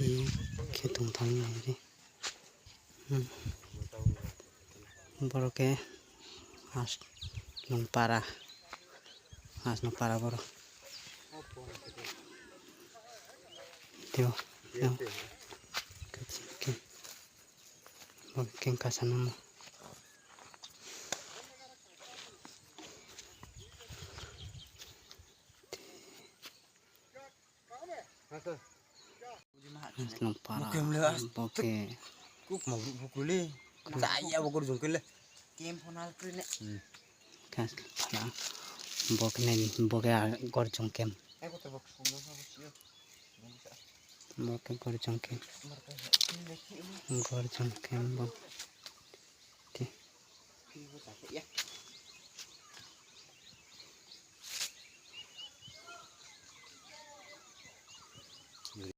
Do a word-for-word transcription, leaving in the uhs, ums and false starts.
Khe tongthang nai di. Hmm. Boro khe has nung para. Has nung para boro. Tio, tio. Khe, khe. Bo khe kasa namo. Nung para, bo khe. Kuk ma buk buk le. Chaya bo gorjong khe le. Kem phonal kri ne. Hmm. Khe para. Bo khe nai, bo khe a gorjong kem. Ai ko to bok sung no sa bo si yo. Bo khe gorjong kem. Gorjong kem bo. Ti.